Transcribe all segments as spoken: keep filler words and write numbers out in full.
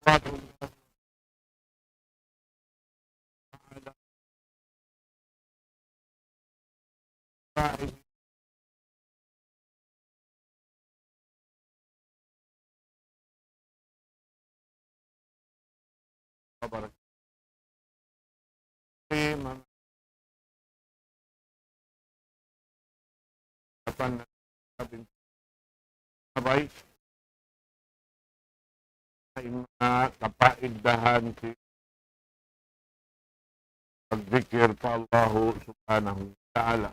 Allahu Ta'ala. Abay, in manga kapaidahan sin pagzikir pa Allahu Subhanahu wa Ta'ala.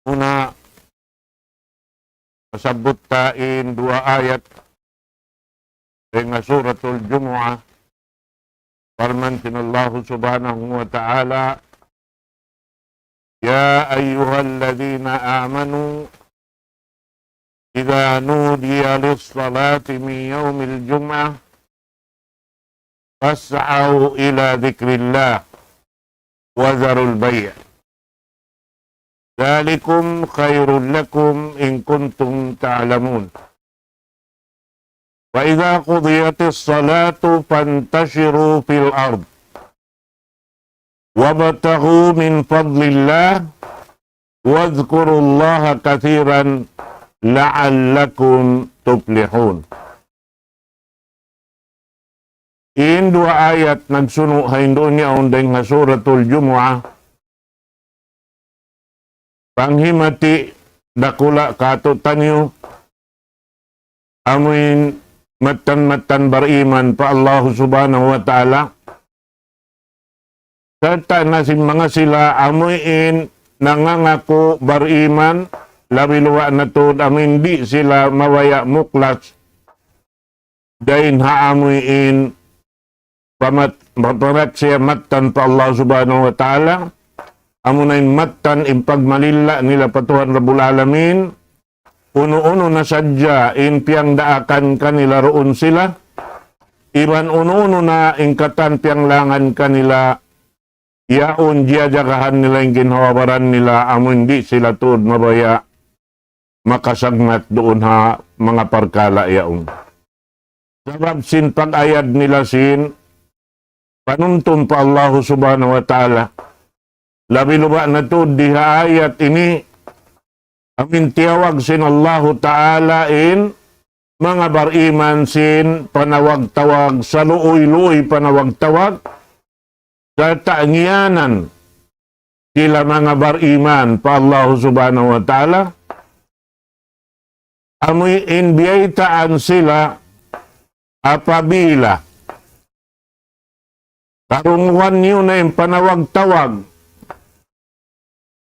Una, nasabbut ta in duwa ayat dayn ha Suratul Jumu'ah, parman sin Allahu Subhanahu wa Ta'ala, يا أيها الذين آمنوا إذا نودي للصلاة من يوم الجمعة فاسعوا إلى ذكر الله وذروا البيع ذلكم خير لكم إن كنتم تعلمون. فإذا قضيت الصلاة فانتشروا في الأرض وابتغوا من فضل الله واذكروا الله كثيرا لعلكم تفلحون. In duwa ayat nagsunu' ha in duun yaun dayn ha Suratul Jumu'ah, panghimati dakula' kātu'niyu, amuin mattan-mattan bariman pa Allahu Subhanahu wa Ta'ala, sarta' na sin manga sila amuin nangangaku bariman, labi luba' na tuud amuin di' sila mabaya' muklas dayn ha amuin pamat-, pamat siya mattan pa Allah Subhanahu wa Ta'ala, amuna in mattan in pagmalilla nila pa Tuhan Rabbul Alamin, unu-unu na sadja in piyangdaakan kanila duun sila, iban unu-unu na in katan piyanglangan kanila, yaun jiyajagahan nila in ginhawa-baran nila, amun di' sila tuud mabaya' makasagnat duun ha manga parkala' yaun. Sabab sin pag-ayad nila sin panumtum pa Allahu Subhanahu wa Ta'ala. Labi luba' na tuud di ha ayat ini, amun tiyawag sin Allahu Ta'ala in manga bariman sin panawag-tawag, saluuy-luuy panawag-tawag, sarta' ngiyanan sila manga bariman pa Allahu Subhanahu wa Ta'ala, amuin biyaytaan sila apabila karungugan niyu na in panawag-tawag,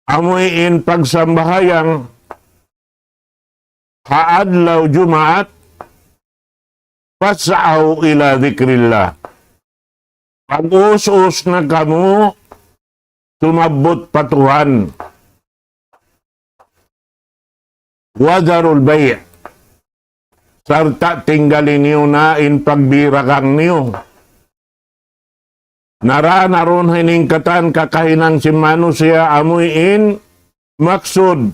amuin pagsambahayang ha adlaw Jumaat, فاسعوا إلى ذكر الله. Pag-us-us na kamu sumabbut pa Tuhan. وذروا البيع. Sarta' tinggali niyu na in pagbiragang niyu. Nara-, narun ha ini in katan kakahinang sin manusiya' amuin maksud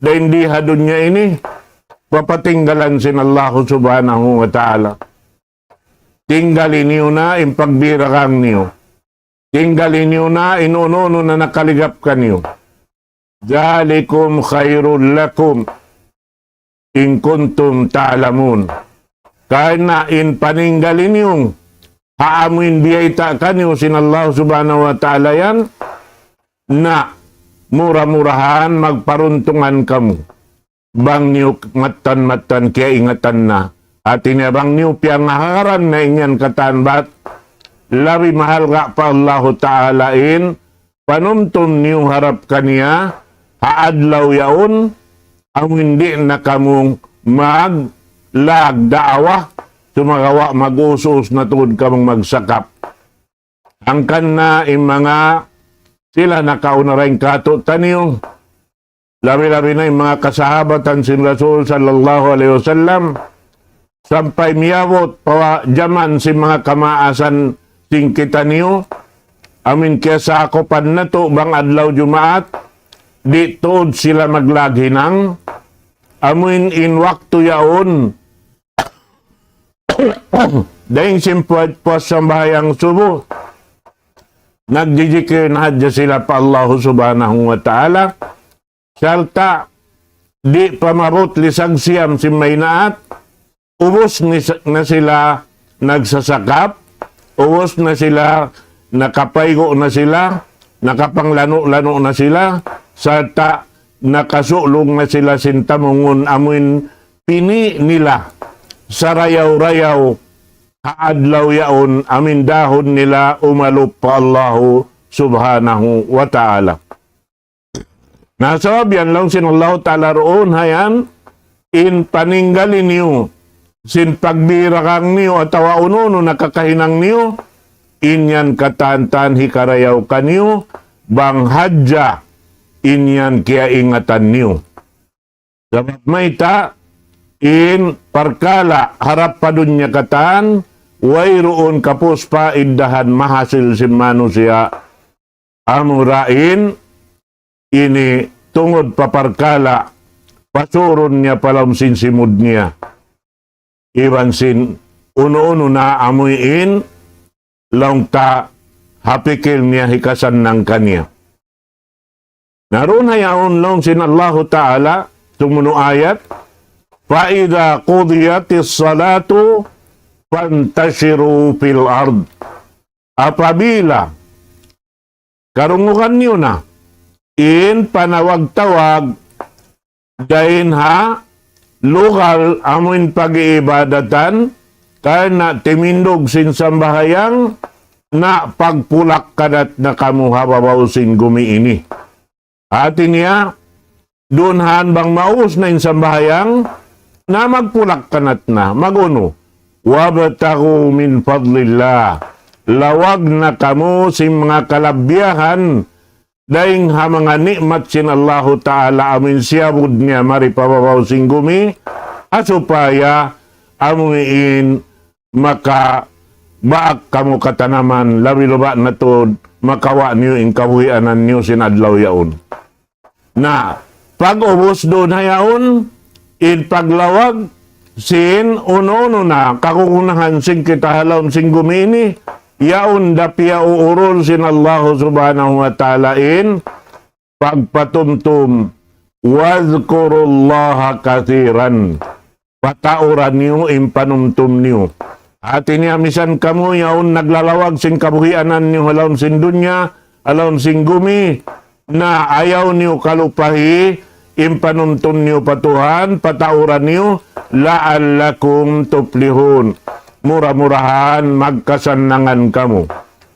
dayn di ha dunya ini, papatinggalan sin Allahu Subhanahu wa Ta'ala. Tinggali niyu na in pagbiragang niyu. Tinggali niyu na in unu-unu na nakaligap kaniyu. ذلكم خير لكم إن كنتم تعلمون. Karna' in paninggali niyu ha amuin biyayta' kaniyu sin Allah Subhanahu wa Ta'ala yan, na mura-murahan magparuntungan kamu. Bang niyu mattan-mattan kiyaingatan na. Hati niya bang niyu piyangahagaran na in yan katan bat, labi mahalga' pa Allahu Ta'ala in panumtum niyu harap kaniya ha adlaw yaun, amun di' na kamu maglag daawa, sumagawa' mag-us-us na tuud kamu magsakap. Hangkan na in manga sila nakauna dayn kātu'niyu, labi-labi na in manga kasahabatan sin Rasul sallallahu alayhi wasallam, sampay miyabut pa jaman sin manga kamaasan sin kitaniyu, amuin kiyasakupan natu' bang adlaw Jumaat, di' tuud sila maglag hinang, amuin in waktu yaun, Dayn sin puas, puas sambahayang subuh, nagjijikir na hadja sila pa Allahu Subhanahu wa Ta'ala, sarta' di' pa maabut lisag siyam sin maynaat, ubus ni, na sila nagsasakap, ubus na sila nakapaygu' na sila, nakapanglanu'-lanu' na sila, sarta' nakasulung na sila sin tamungun amuin pini' nila sarayaw-rayaw ha adlaw yaun amuin dahun nila umalup pa Allahu Subhanahu wa Ta'ala. Na sabab yan laung sin Allahu Ta'ala duun ha yan, in paninggali niyu sin pagbiragang niyu atawa unu-unu na kakahinang niyu, in yan katan-katan hikarayaw kaniyu, bang hadja in yan kiyaingatan niyu. Sabab mayta', in parkala' harap pa dunya katan, wayruun kapus pa iddahan mahasil sin manusiya', amura in ini tungud pa parkala' pasurun niya pa lawm sin simud niya. Iban sin unu-unu na amuin laung ta ha pikil niya hikasannang kaniya. Na duun ha yaun laung sin Allahu Ta'ala, sumunu' ayat, فَإِذَا قُضِيَتِ الصَّلَاةُ فَانْتَشِرُوا فِي الْأَرْضِ. Apabila karungugan niyu na in panawag-tawag dayn ha lugal amuin pag-iibadatan, karna' timindug sin sambahayang, na pagpulak-kanat na kamu ha babaw sin gumi ini. Hati niya, duun han bang maus na in sambahayang, na magpulak-kanat na, mag-unu. وَابْتَغُوا مِنْ فَضْلِ اللَّهِ. Lawag na kamu sin manga kalabbiyahan, dayn ha manga ni'mat sin Allahu Ta'ala amuin siyabud niya mari pa babaw sin gumi, ha supaya amuin makabaak kamu katanaman, labi-labi na tuud makawa' niyu in kabuhianan niyu sin adlaw yaun. Na, pag-ubus duun ha yaun, in paglawag sin unu-unu na kagunahan sin kita ha lawm sin gumi ini, yaun da piyauurul sin Allahu Subhanahu wa Ta'ala in pagpatumtum, وَاذْكُرُوا اللَّهَ كَثِيرًا. Patauran niyu in panumtum niyu. Hati niya misan kamu yaun naglalawag sin kabuhianan niyu ha lawm sin dunya, ha lawm sin gumi, na ayaw niyu kalupahi in panumtum niyu pa Tuhan, patauran niyu, لَعَلَّكُمْ تُفْلِحُونَ. Mura-murahan magkasannangan kamu.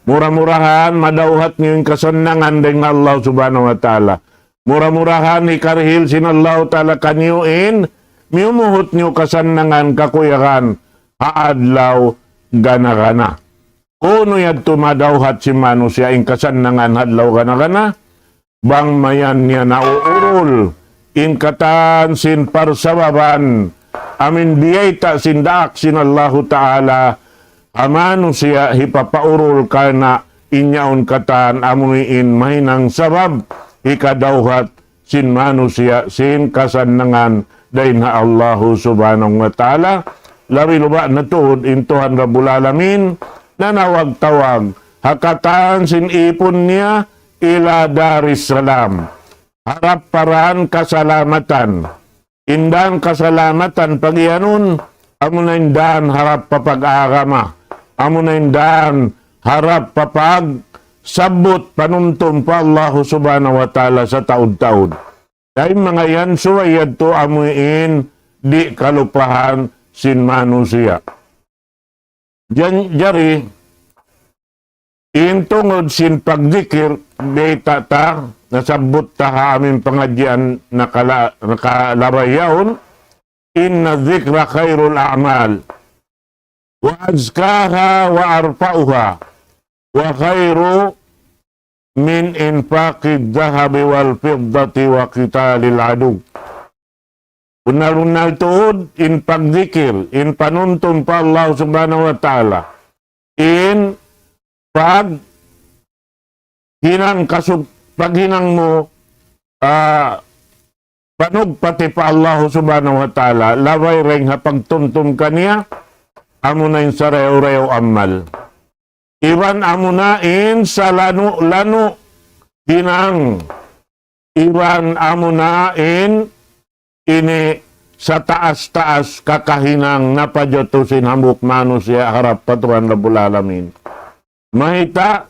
Mura-murahan madawhat niyu in kasannangan dayn ha Allah Subhanahu wa Ta'ala. Mura-murahan hikarihil sin Allahu Ta'ala kaniyu in miyumuhut niyu kasannangan kakuyagan ha adlaw gana-gana. Kunu' yadtu madawhat sin manusiya' in kasannangan ha adlaw gana-gana, bang mayan niya nauurul in katan sin parsababan amuin biyayta' sin daak sin Allahu Ta'ala ha manusiya' hipapaurul karna' in yaun katan amuin mahinang sabab hikadawhat sin manusiya' sin kasannangan dayn ha Allahu Subhanahu wa Ta'ala. Labi-labi na tuud in Tuhan Rabbul Alamin nanawag-tawag ha katan sin ipun niya إِلَى دَارِ السَّلَامِ. Harap pa dān kasalamatan. In dān kasalamatan pag-iyanun, amuna in dān harap pa pag-agama. Amuna in dān harap pa pagsabbut panumtum pa Allahu Subhanahu wa Ta'ala sataud-taud. Dayn manga yan subay yadtu amuin di' kalupahan sin manusiya'. Jan-, jari, in tungud sin pagdikir, bayta' ta, nasabbut ta ha amuin pangadjian nakala-, nakalabay yaun, إِنَّ الذِّكْرَ خَيْرُ الْأَعْمَالِ وَأَزْكَاهَا وَأَرْفَعُهَا وَخَيْرٌ مِنْ إِنْفَاقِ الذَّهَبِ وَالْفِضَّةِ وَقِتَالِ الْعَدُوِّ. Bunnal-bunnal tuud in pagdikir, in panumtum pa Allah Subhanahu wa Ta'ala. In paghinang kasug-, paghinang mu, ah, panugpati pa Allah Subhanahu wa Ta'ala, labay dayn ha pagtumtum kaniya, amuna in sarayaw-rayaw amal. Iban amuna in salanu-lanu hinang. Iban amuna in ini sataas-taas kakahinang napajatu sin hambuuk manusiya' harap pa Tuhan Rabbul Alamin. Mayta',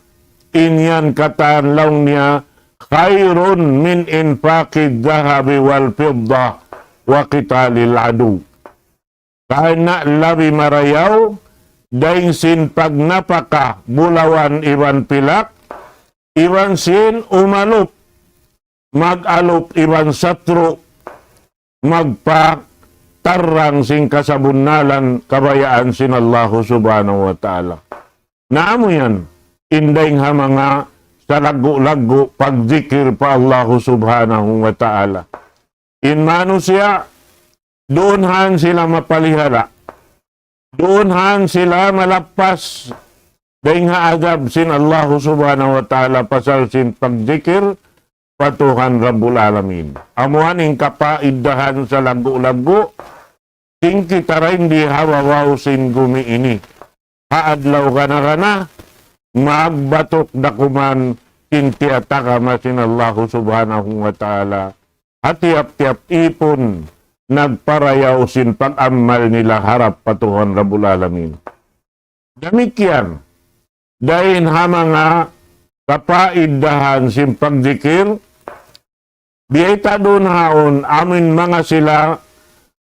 in yan katan laung niya, خير من إنفاق الذهب والفضة وقتال العدو. Karna' labi marayaw dayn sin pagnapaka bulawan iban pilak, iban sin umalup, mag-alup iban satru', magpatarrang sin kasabunnalan kabayaan sin Allahu Subhanahu wa Ta'ala. Na amu yan, in dayn ha manga salaggu'-laggu' pagdikir pa Allahu Subhanahu wa Ta'ala. In manusiya', duun han sila mapalihala. Duun han sila malappas dayn ha adab sin Allahu Subhanahu wa Ta'ala pasal sin pagdikir pa Tuhan Rabbul Alamin. Amu yan in kapaidahan salaggu'-laggu' sin kita dayn di ha babaw sin gumi ini. Ha adlaw gana-gana, magbatuk da kuman in tiyatagama sin Allahu Subhanahu wa Ta'ala. Ha tiyap-tiyap ipun nagparayaw sin pag-amal nila harap pa Tuhan Rabbul Alamin. Damikkiyan, dayn ha manga kapaidahan sin pagdikir, biyayta' duun haun amuin manga sila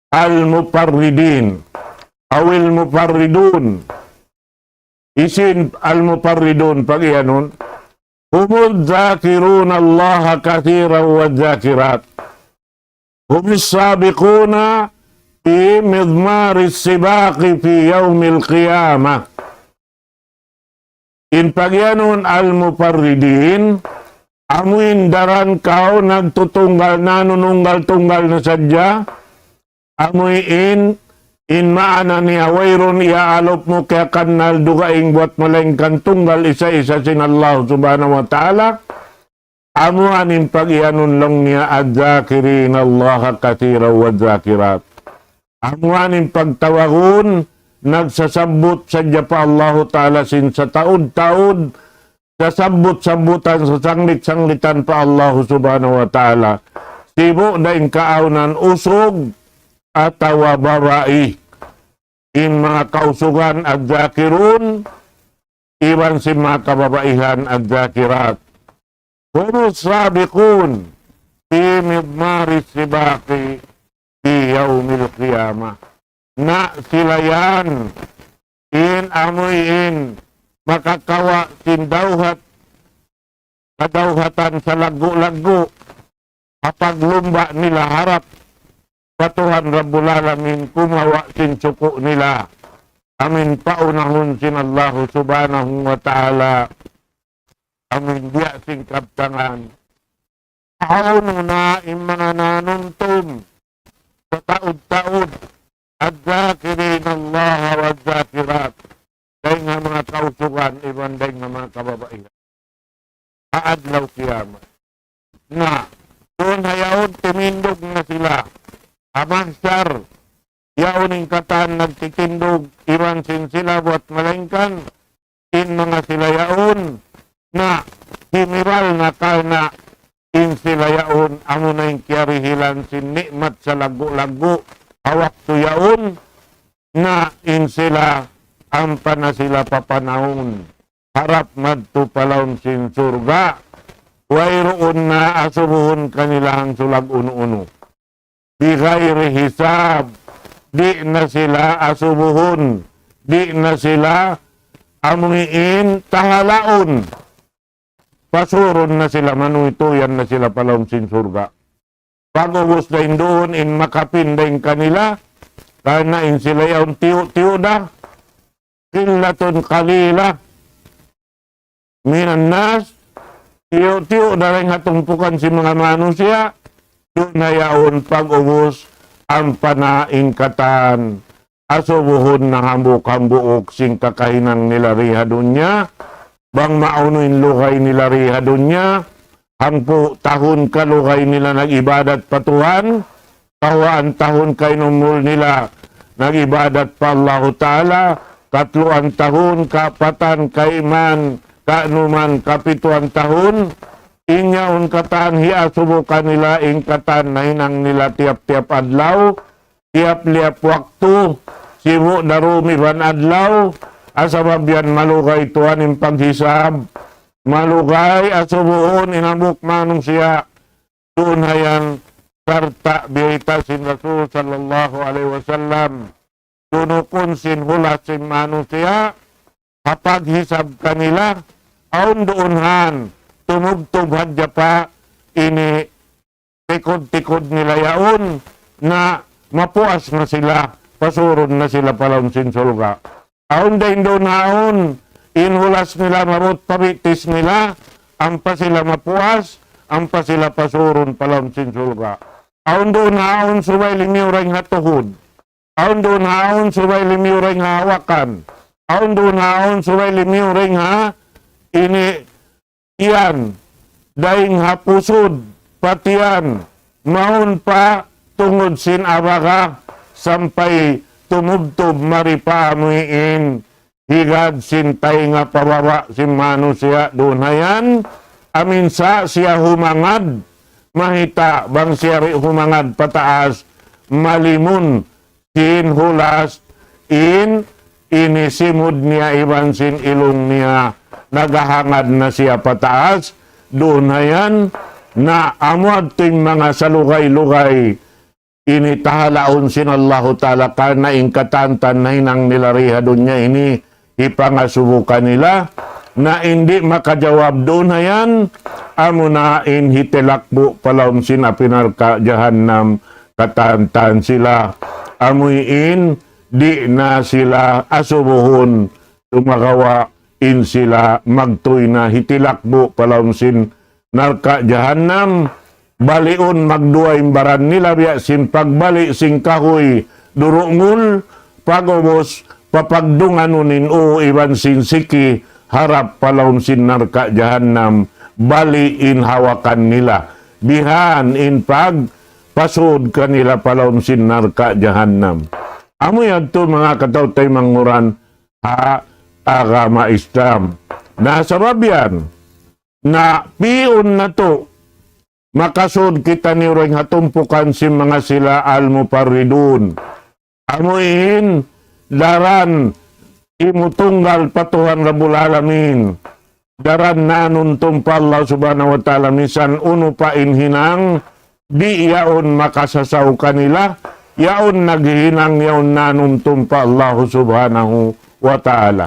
al-mufarridin, aw al-mufarridun. Isin al-mufarridun pag-iyanun, هم الذاكرون الله كثيرا والذاكرات. هم السابقون في مضمار السباق في يوم القيامة. In pag-iyanun al-mufarridin, amuin daran kaw nagtutunggal, nanununggal-tunggal na sadja, amuin, in maana niya wayruun iyaalup mu kiyakannal dugaing buwat malaingkan tunggal isa-isa sin Allah Subhanahu wa Ta'ala, amu yan in pag-iyanun laung niya الذاكرين الله كثيرا والذاكرات. Amu yan in pagtawagun, nagsasabbut sadja pa Allahu Ta'ala sin sataud-taud, sasabbut-sabbutan, sasanglit-sanglitan pa Allahu Subhanahu wa Ta'ala. Sibu' da in kaawnan usug atawa babai. In manga kausugan الذاكرون, iban sin manga kababaihan الذاكرات. هم السابقون في مضمار السباق في يوم القيامة. Na sila yan, in amuin makakawa' sin dawhat, kadawhatan salaggu'-laggu', ha paglumba' nila harap pa Tuhan Rabbul Alamin, kumawa' sin suku' nila, amuin paunahun sin Allahu Subhanahu wa Ta'ala, amuin biya' sin kabtangan. Hawnu na in manga nanumtum sataud-taud, الذاكرين الله والذاكرات, dayn ha manga kausugan iban dayn ha manga kababaihan. Ha adlaw kiyamat. Na, duun ha yaun timindug na sila ha mahsar, yaun in katan nagtitindug iban sin sila buwat malaingkan in manga sila yaun, na himibal na karna' in sila yaun amuna in kiyarihilan sin ni'mat salaggu'-laggu' ha waktu yaun, na in sila ampa na sila papanawun harap madtu pa lawm sin surga', wayruun na asubuhun kanila hangsulag unu-unu. بغير حساب, di' na sila asubuhun, di' na sila amuin tahalaun. Pasurun na sila, manuytuyan na sila pa lawm sin surga'. Pag'ubus dayn duun in makapin dayn kanila, karna' in sila yaun tiyu'-tiyu' da, قلة قليلة من الناس, tiyu'-tiyu' da dayn ha tumpukan sin manga manusiya', duun na yaun pag'ubus, ampa na in katan, asubuhun na hambuuk-hambuuk sin kakahinang nila di ha dunya, bang maunu in lugay nila di ha dunya, hangpu' tahun ka lugay nila nag-ibadat pa Tuhan, kawhaan tahun ka in umul nila nag-ibadat pa Allahu Ta'ala, katluan tahun, kaapatan, kaiman, kaunuman, kapituan tahun, in yaun katan hiasubu kanila in katan nahinang nila tiyap-tiyap adlaw, tiyap-tiyap waktu, sibu' darumi iban adlaw, sabab yan malugay tuwan in paghisab, malugay asubuhun in hambuuk manusiya', duun ha yan sarta' biyayta' sin Rasul sallallahu alayhi wasallam, dunukun sin hulas sin manusiya', ha paghisab kanila, awn duun han, tumubtub hadja pa ini tikud-tikud nila yaun, na mapuas na sila, pasurun na sila pa lawm sin surga'. Awn dayn duun haun, in hulas nila maabut pa bitis nila, ampa sila mapuas, ampa sila pasurun pa lawm sin surga'. Awn duun haun subay limiyu dayn ha tuhud. Awn duun haun subay limiyu dayn ha hawakan. Awn duun haun subay limiyu dayn ha ini tiyan, dayn ha pusud, pa tiyan, mawn pa tungud sin abaga, sampay tumubtub mari pa amuin higad sin taynga pa baba' sin manusiya' duun ha yan, amin sa siya humangad, mahita' bang siya di' humangad pataas, malimun sin hulas in ini simud niya iban sin ilung niya, naghahangad na siya pataas, duun ha yan, na amu yadtu in manga salugay-lugay ini tahalaun sin Allahu Ta'ala karna' in katan-katan nahinang nila di ha dunya ini hipangasubu kanila, na in di' makajawab duun ha yan, amuna in hitilakbu' pa lawm sin api narka' jahannam katan-katan sila. Amuin di' na sila asubuhun, sumagawa' in sila magtuy na hitilakbu' pa lawm sin narka' jahannam, baliun magduwa in baran nila biya' sin pagbali' sin kahuy durungul, pag'ubus papagdunganun in uu iban sin siki harap pa lawm sin narka' jahannam, bali' in hawakan nila. Bihan in pagpasud kanila pa lawm sin narka' jahannam. Amu yadtu manga kataw-taymanghuran ha agama Islam. Na sabab yan, na pi'un natu' makasud kitaniyu dayn ha tumpukan sin manga sila al-mufarridun. Amuin daran timutunggal pa Tuhan Rabbul Alamin. Daran nanumtum pa Allah Subhanahu wa Ta'ala misan unu pa in hinang, di' yaun makasasaw kanila, yaun naghihinang yaun nanumtum pa Allah Subhanahu wa Ta'ala.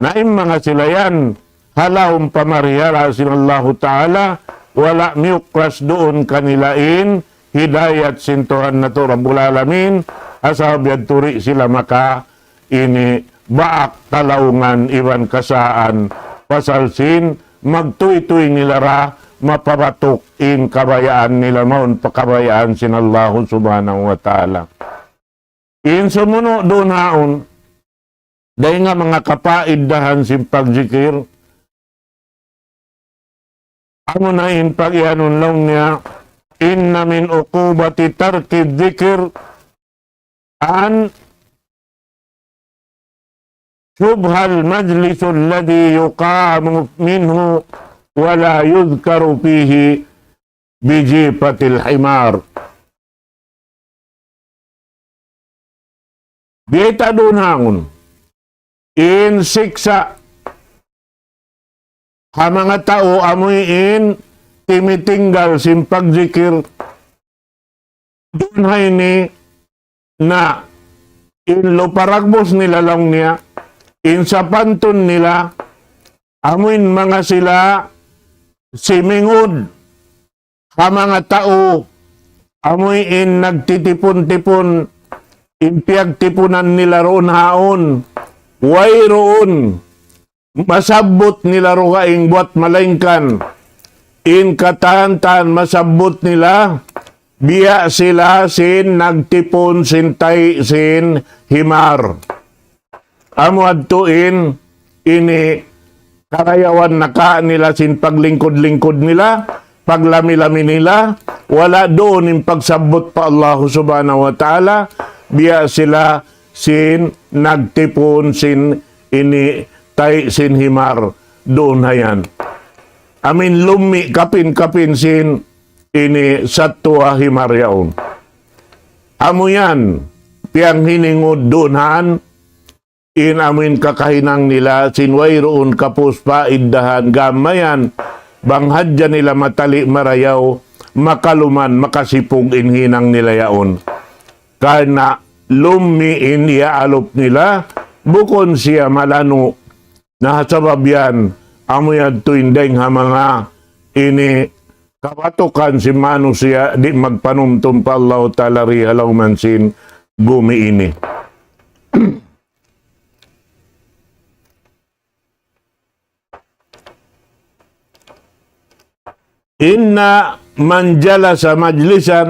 Na in manga sila yan, ha lawm pamarihala sin Allahu Ta'ala, wala' miyukras duun kanila in hidayat sin Tuhan natu' Rabbul Alamin, asal biya' turi sila maka ini baak talaungan iban kasaan pasal sin magtuy-tuy nila ra mapabatuk in kabayaan nila mawn pa kabayaan sin Allahu Subhanahu wa Ta'ala. In sumunu' duun haun, dayn ha manga kapaidahan sin pagzikir, amuna in pagiyanun laung niya, إن من عقوبة ترك الذكر أن يشبه المجلس الذي يقام منه ولا يذكر فيه بجيفة الحمار. Biyayta' duun haun, in siksa' ha manga tau amuin timitinggal sin pagzikir, duun ha ini na in lupa dagbus nila laung niya, in sapantun nila, amuin manga sila simingud ha manga tau, amuin nagtitipun-tipun, in piyagtipunan nila duun haun, wayruun masabbut nila dugaing buwat malaingkan in katan-katan masabbut nila, biya' sila sin nagtipun sin tai' sin himar. Amu yadtu in ini karayawan naka nila sin paglingkud-lingkud nila, paglami-lami nila, wala' duun in pagsabbut pa Allahu Subhanahu wa Ta'ala, biya' sila sin nagtipun sin ini tai sin himar duun hayan. Amin lummi' kapin-kapin sin ini sattuwa himar yaun. Amu yan, piyanghiningud duun han, in amin kakahinang nila sin wayruun kapus pa iddahan gamayan, bang hadja nila matali marayaw, makaluman, makasipug in hinang nila yaun. Karna' lummi' in iyaalup nila, bukun siya malanu'. Na ha sabab yan, amu yadtu in dayng ha manga ini kabatukan sin manusiya' di' magpanumtum pa Allahu Ta'ala di ha lawm sin gumi ini. إن من جلس مجلسا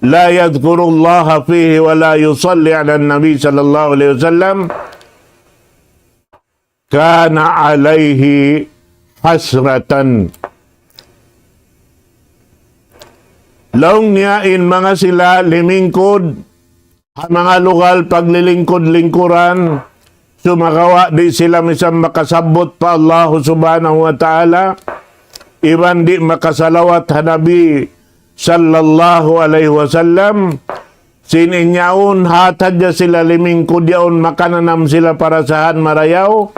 لا يذكر الله فيه ولا يصلي على النبي صلى الله عليه وسلم كان عليه حسرة. Laung niya in manga sila limingkud ha manga lugal paglilingkud-lingkuran, sumagawa' di' sila misan makasabbut pa Allahu Subhanahu wa Ta'ala, iban di' makasalawat ha Nabi sallallahu alayhi wasallam, sin in yaun hat hadja sila limingkud yaun makananam sila parasahan marayaw,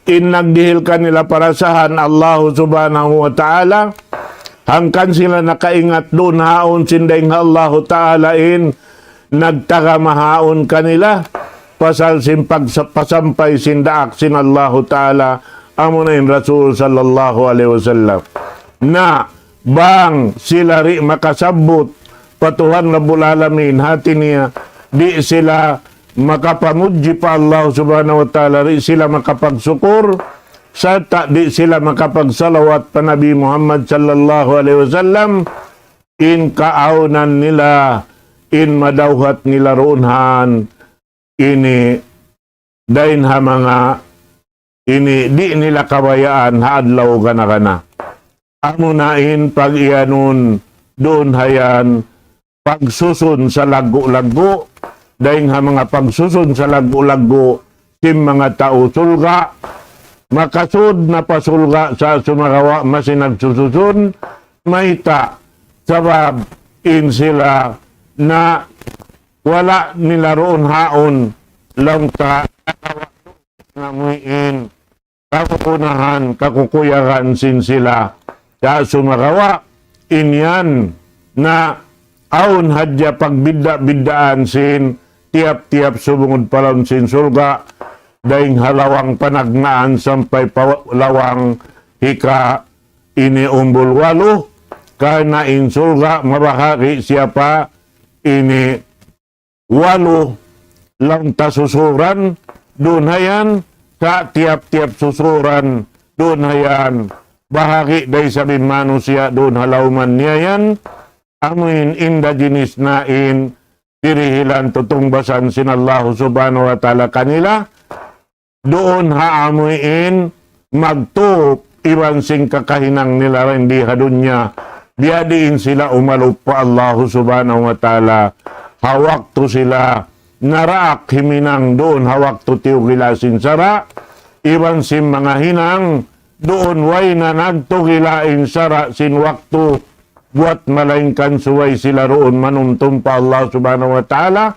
in nagdihil kanila parasahan Allahu Subhanahu wa Ta'ala, hangkan sila nakaingat duun haun sin dayng ha Allahu Ta'ala in nagtagama haun kanila, pasal sin pagsa-, pasampay sin daak sin Allahu Ta'ala, amuna in Rasul sallallahu alayhi wasallam. Na, bang sila di' makasabbut pa Tuhan Rabbul Alamin, hati niya, di' sila makapamudji pa Allah Subhanahu wa Ta'ala, di' sila makapagsukur, sarta' di' sila makapagsalawat pa Nabi Muhammad sallallahu alayhi wasallam, in kaawnan nila, in madawhat nila duun han, ini dayn ha manga ini di' nila kabayaan ha adlaw gana-gana. Amuna in pag-iyanun duun hayan pagsusun salaggu'-laggu', dayn ha manga pagsusun salaggu'-laggu' sin manga tau surga', makasud na pa surga' sa' sumagawa' masi nagsususun, mayta', sabab in sila na wala' nila duun haun laung ta nakawa' na muin kakukunahan, kakukuyagan sin sila. Sa' sumagawa', in yan na awn hadja pagbidda'-biddaan sin tiyap-tiyap sumungud pa lawm sin surga', dayn ha lawang panagnaan sampay pa lawang hika ini umbul walu, karna' in surga' mabahagi' siya pa ini walu laung ta susuran duun hayan, sa' tiyap-tiyap susuran duun hayan, bahagi' da isab in manusiya' duun ha lawman niya yan, amuin inda jinis na in dirihilan tutungbasan sin Allahu Subhanahu wa Ta'ala kanila, duun ha amuin magtup iban sin kakahinang nila dayn di ha dunya, biya' diin sila umalup pa Allahu Subhanahu wa Ta'ala, ha waktu sila naraak himinang duun ha waktu tiyugila sin sara', iban sin manga hinang duun way na nagtugila in sara' sin waktu, buwat malaingkan subay sila duun manumtum pa Allah Subhanahu wa Ta'ala,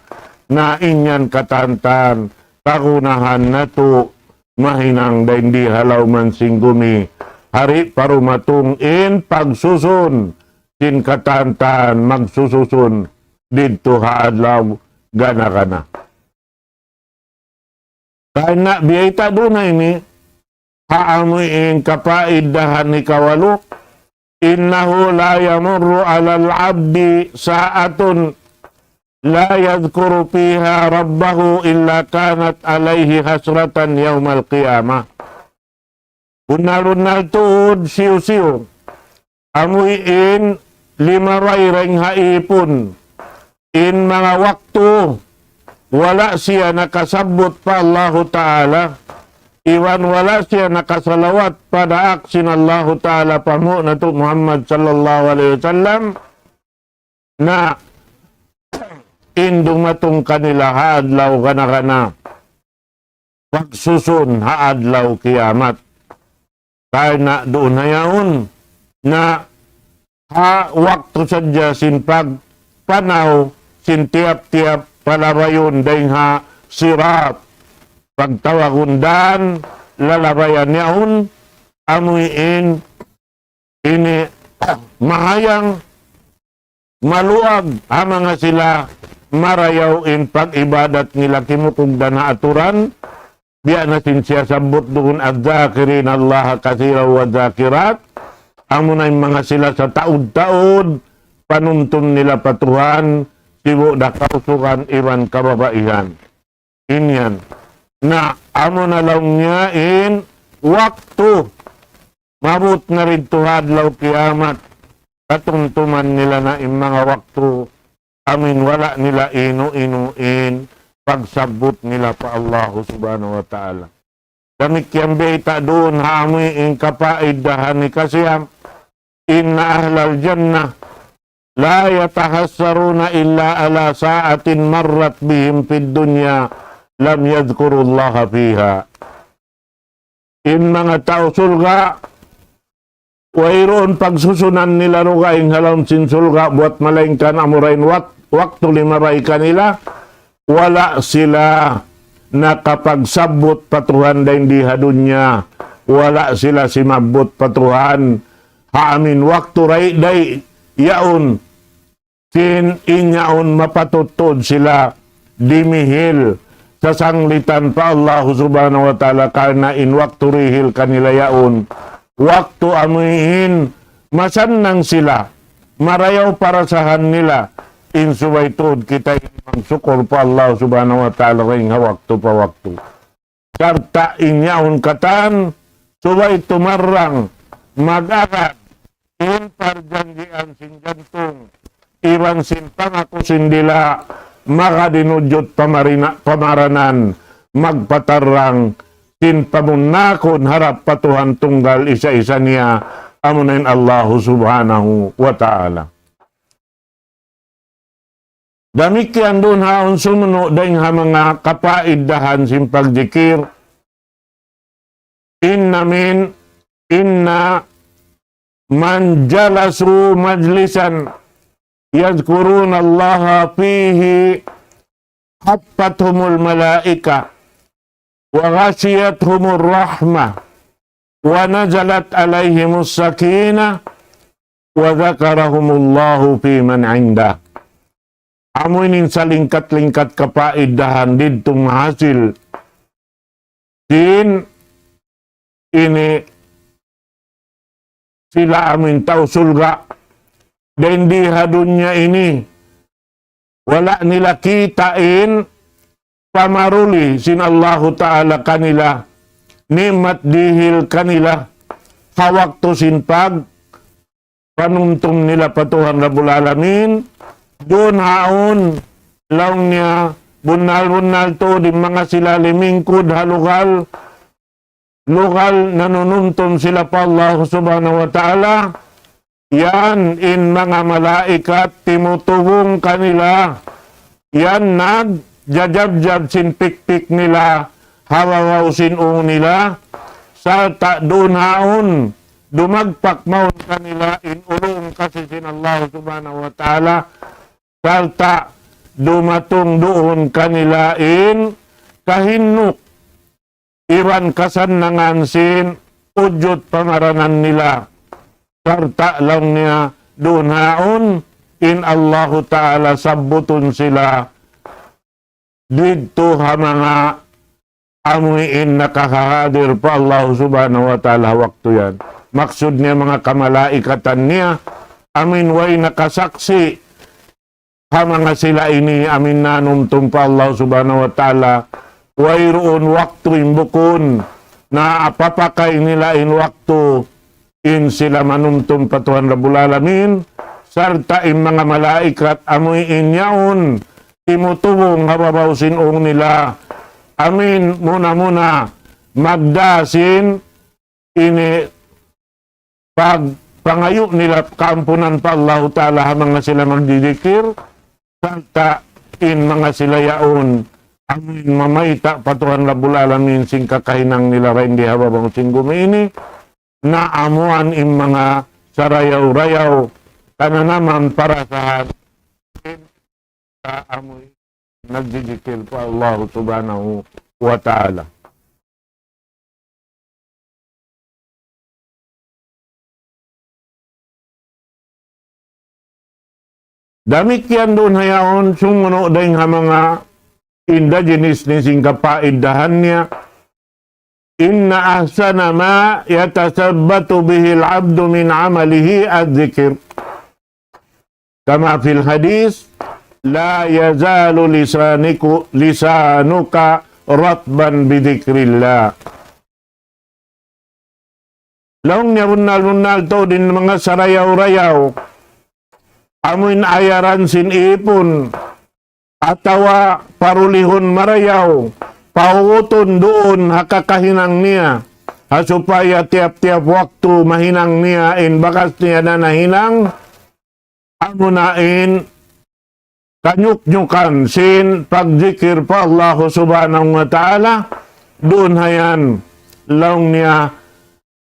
na in yan katantan kagunahan natu' mahinang dayn di ha lawman sin gumi, hari pa dumatung in pagsusun sin katantan magsususun didtu ha adlaw gana-gana. Karna' biyayta' duun ha ini, ha amuin kapaidahan hikawalu, إنه لا يمر على العبد ساعة لا يذكر فيها ربه إلا كانت عليه حسرة يوم القيامة. Bunnal-bunnal tuud, siyu-siyu, amuin limabay dayn ha ipun in manga waktu wala' siya nakasabbut pa Allahu Ta'ala, iban wala' siya nakasalawat pa daak sin Allahu Ta'ala, panghu' natu' Muhammad sallallahu alayhi wasallam, na in dumatung kanila ha adlaw gana-gana, pagsusun ha adlaw kiyamat. Karna' duun na yaun na ha waktu sadja sin pagpanaw sin tiyap-tiyap palabayun dayng ha sirat, pagtawagun dan, lalabayan yaun, amuin ini mahayang maluag ha manga sila marayaw in pag-ibadat nila kimukugdan ha aturan, biya' na sin siyasabbut duun الذاكرين الله كثيرا والذاكرات, amuna in manga sila sataud-taud panumtum nila pa Tuhan, sibu' da kausugan iban kababaihan. In yan. Na, amuna laung niya in waktu maabut na didtu ha adlaw kiyamat, katumtuman nila na in manga waktu amuin wala' nila inu-inu in pagsabbut nila pa Allahu Subhanahu wa Ta'ala. Damikkiyan bayta' duun ha amuin kapaidahan hikasiyam, إن أهل الجنة لا يتحسرون إلا على ساعة مرت بهم في الدنيا لم يذكروا الله فيها. In manga tau surga', wayruun pagsusunan nila dugaing ha lawm sin surga' buwat malaingkan amura in wak-, waktu limabay kanila, wala' sila nakapagsabbut pa Tuhan dayn di ha dunya, wala' sila simabbut pa Tuhan ha amuin waktu dayn di yaun, sin in yaun mapatut tuud sila dimihil sasanglitan pa Allahu Subhanahu wa Ta'ala, karna' in waktu dihil kanila yaun, waktu amuin masannang sila, marayaw parasahan nila, in subay tuud kita in magsukul pa Allahu Subhanahu wa Ta'ala dayn ha waktu pa waktu. Sarta' in yaun katan, subay tumarrang, mag-agad, in parjanjian sin jantung, iban sin pangaku sin dila', maka dinujut pamarina-, pamaranan, magpatarrang, sin pamunnakun harap pa Tuhan tunggal isa-isa niya, amuna in Allahu Subhanahu wa Ta'ala. Damikkiyan duun ha awn sumunu' dayn ha manga kapaidahan sin pagdikir. إن من، إن من جلسوا مجلسا يذكرون الله فيه حفتهم الملائكة وغشيتهم الرحمة ونزلت عليهم السكينة وذكرهم الله فيمن عنده. Amu ini in salingkat-lingkat kapaidahan didtu mahasil sin ini sila amuin tau surga'. Dayn di ha dunya ini, wala' nila kita' in pamaruli sin Allahu Ta'ala kanila, ni'mat dihil kanila, ha waktu sin pag panumtum nila pa Tuhan Rabbul Alamin, duun ha awn laung niya bunnal-bunnal tuud in manga sila limingkud ha lugal, lugal nanunumtum sila pa Allah Subhanahu wa Ta'ala, yan in manga malaikat timutubung kanila, yan nagjajabjab sin pikpik nila, ha babaw sin ūng nila, sarta' duun ha awn, dumagpak mawn kanila in ulung kasi sin Allah Subhanahu wa Ta'ala, sarta' dumatung duun kanila in kahinnuk iban kasannangan sin ujud pamaranan nila, sarta' laung niya duun ha awn in Allahu Ta'ala sabbutun sila didtu ha manga amuin nakahadir pa Allah Subhanahu wa Ta'ala waktu yan. Maksud niya manga kamalaikatan niya, amuin way nakasaksi' ha manga sila ini amuin nanumtum pa Allah Subhanahu wa Ta'ala, wayruun waktu in bukun, na apapakay nila in waktu in sila manumtum pa Tuhan Rabbul Alamin, sarta' in manga malaikat amuin yaun timutubung ha babaw sin ūng nila. Amuin muna-muna magdā sin ini pag-, pangayu' nila kaampunan pa Allahu Ta'ala ha manga sila magdidikir, sarta' in manga sila yaun, amuin mamayta' pa Tuhan Rabbul Alamin sin kakahinang nila dayn di ha babaw sin gumi ini, na amuan in manga sarayaw-rayaw, kananaman parasahan, in ka amuin nagjijikil pa Allah Subhanahu wa Ta'ala. Damikkiyan duun ha yaun, sumunu' dayng ha manga inda jinis ni sin kapaidahan niya. إن أحسن ما يتثبت به العبد من عمله الذكر. كما في الحديث، لا يزال لسانك، لسانك رطبا بذكر الله. Laung niya bunnal-bunnal tuud in manga sarayaw-rayaw, amuin ayaran sin ipun, atawa parulihun marayaw, pautun duun ha kakahinang niya, ha supaya tiyap-tiyap waktu mahinang niya in bakas niya na nahinang, amuna in kanyuknyukan sin pagjikil pa Allah Subhanahu wa Ta'ala, duun ha yan, laung niya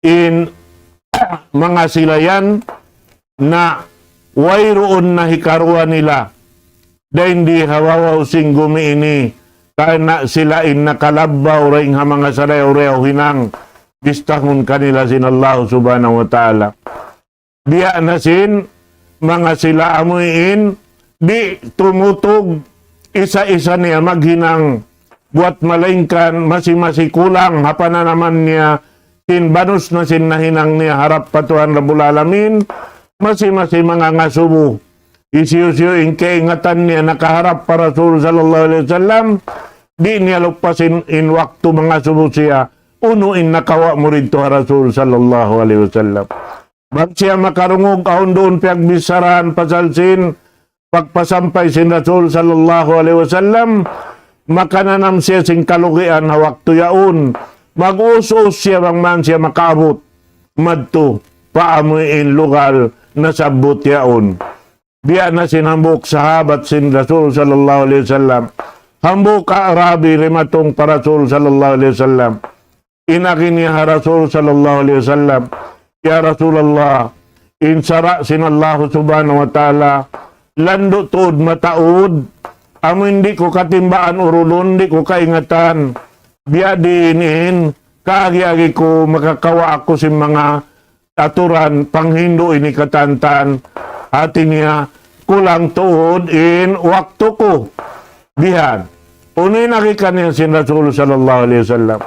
in manga sila yan na wayruun na hikaruwa nila dayn di ha babaw sin gumi ini, karna' sila in nakalabbaw dayn ha manga sarayaw-rayaw hinang bistahun kanila sin Allah Subhanahu wa Ta'ala. Biya' na sin manga sila amuin di' tumutug isa-isa niya maghinang, buwat malaingkan masi-masi kulang ha pananaman niya sin banus na sin nahinang niya harap pa Tuhan Rabbul Alamin, masi-masi manga ngasubu. Hisiyu-siyu in kaingatan niya nakaharap pa Rasul sallallahu alayhi wasallam, di' niya lupasin in waktu mangasubu siya, unu in nakawa' mu didtu ha Rasul sallallahu alayhi wasallam. Bang siya makarungug awn duun piyagbissarahan pasal sin pagpasampay sin Rasul sallallahu alayhi wasallam, makananam siya sin kalugian ha waktu yaun. Mag-us-us siya bang man siya makaabut madtu pa amuin lugal nasabbut yaun. Biya' na sin hambuuk sahabat sin Rasul sallallahu alayhi wasallam. Hambuuk A'rabi dimatung pa Rasul sallallahu alayhi wasallam. In agi niya ha Rasul sallallahu alayhi wasallam, "Ya Rasulullah, in sara' sin Allah Subhanahu wa Ta'ala, landu' tuud mataud, amu in di' ku katimbaan urulun, di' ku kaingatan, biya' diin in, kaagi-agi ku makakawa' aku sin manga aturan panghindu' ini katantan, hati niya, kulang tuud in waktu ku." Bihan. Unu in agi kaniya sin Rasul sallallahu alayhi wasallam?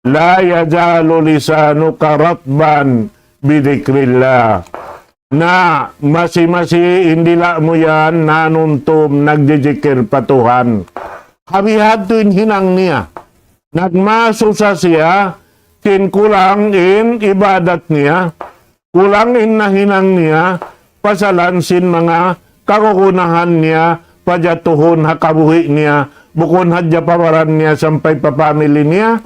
"لا يزال لسانك رطبا بذكر الله." Na masi-masi in dila' mu yan nanumtum nagjijikil pa Tuhan. Ha bihadtu in hinang niya. Nagmasusa siya, sin kulang in ibadat niya, kulang in nahinang niya, pasalan sin manga kagunahan niya, pajatuhun ha kabuhi' niya, bukun hadja pa baran niya sampay pa family niya,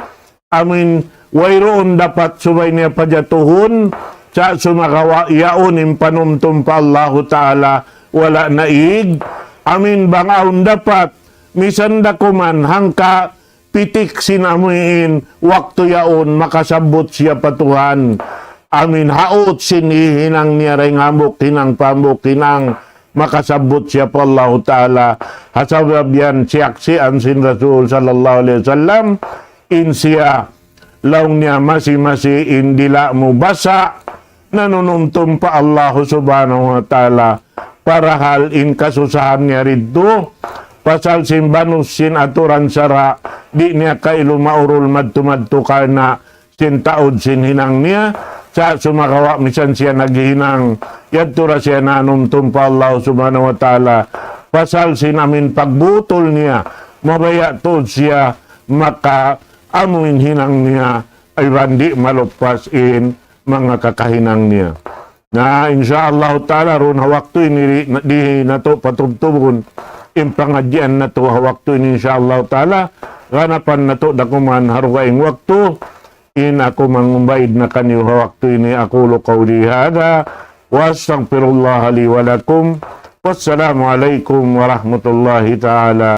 amu in wayruun dapat subay niya pajatuhun, sa' sumagawa' yaun in panumtum pa Allahu Ta'ala, wala' naig, amu in bang awn dapat, misan da kuman hangka pitik sin amu in waktu yaun makasabbut siya pa Tuhan. Amu in haut sin hihinang niya dayn hambuuk hinang pa hambuuk hinang makasabbut siya pa Allahu Ta'ala. Ha sabab yan siyaksian sin Rasul sallallahu alayhi wasallam, in siya laung niya masi-masi in dila' mu basa' nanunumtum pa Allahu Subhanahu wa Ta'ala. Parahal in kasusahan niya didtu, pasal sin banus sin aturan sara', di' niya kailu maurul madtu-madtu karna' sin taud sin hinang niya, sa' sumagawa' misan siya naghihinang, yadtu da siya nanumtum pa Allahu Subhanahu wa Ta'ala. Pasal sin amu in pagbutul niya, mabaya' tuud siya maka amu in hinang niya, iban di' malupas in manga kakahinang niya. Na, insya Allah Ta'ala, duun ha waktu ini di', di' natu' patubtubun in pangadjian natu' ha waktu ini, insya Allah Ta'ala, ganapan natu' da kuman ha dugaing waktu, in aku mangumbaid na kaniyu ha waktu ini, أقول قولي هذا وأستغفر الله لي ولكم Wassalamu alaykum wa rahmatullahi ta'ala